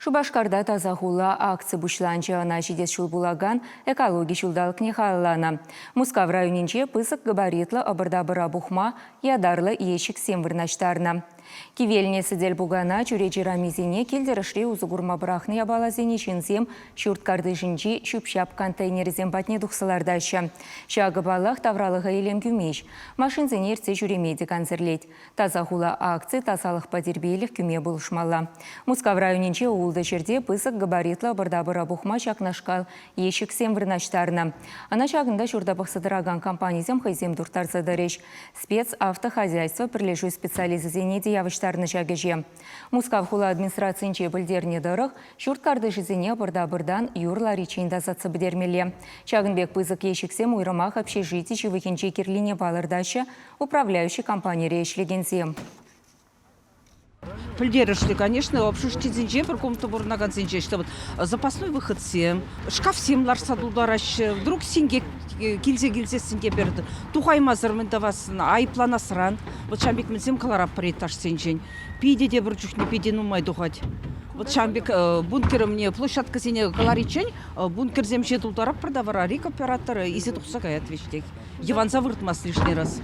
Шупашкарта Таса хула акци пуҫланчӗ. Ӑна ҫитес ҫул пулакан экологи ҫулталӑкне халалланӑ. Мускав районӗнче пысӑк габаритлӑ ӑпӑр-тапӑра пухма ятарлӑ ещӗксем вырнаҫтарнӑ. Кивелнӗ сӗтел-пукана, чӳрече рамисене кил-тӗрӗшре усӑ курма пӑрахнӑ япаласене ҫынсем ҫурт картишӗнчи ҫӳп-ҫап контейнерӗсем патне тухса лартаҫҫӗ. Ҫакӑ, паллах, тавралӑха илем кӳмест. Машинсене иртсе ҫӳреме те кансӗрлет. Таса хула акци тасалӑхпа тирпейлӗх кӳме пулӑшмалла. Мускав районӗнче ултӑ ҫӗрте пысӑк габаритлӑ ӑпӑр-тапӑра пухма ҫакнашкал ещӗксем вырнаҫтарнӑ. Ӑна ҫакӑнта ҫурта пӑхса тӑракан компанисем хӑйсем турттарса тӑрӗҫ. Спецавтохозяйство пӗрлешӳ специалисчӗсене те явӑҫтарнӑ ҫак ӗҫе. Мускав хула администрацийӗнче пӗлтернӗ тӑрӑх, ҫурт картишӗсене ӑпӑр-тапӑртан юр лариччен тасатса пӗтермелле. Ҫакӑн пек пысӑк ещӗксем уйрӑмах общежити ҫывӑхӗнче кирлине палӑртаҫҫӗ управляющи компанире ӗҫлекенсем. Пӗлтерӗшлӗ, конечно, общежитисенче пӗр комната пурӑнакансенче ӗҫлӗ. Вот запасной выходсем, шкафсем лартса тултараҫҫӗ. Вдруг синкек килсе килсессӗн те пӗр тухаймасӑр мӗн тӑвассӑн, айӑпланасран. Вот ҫавӑн пек мӗнсем кӑларатпӑр этажсенчен. Питӗ те пӗр чухне питӗ нумай тухать. Вот ҫавӑн пек бункерӑмне площадкӑсене кӑлариччен бункерсем ҫине тултаратпӑр та вара рекоператор илсе тухса каять веҫтех. Йӑванса выртмасть лишний раз.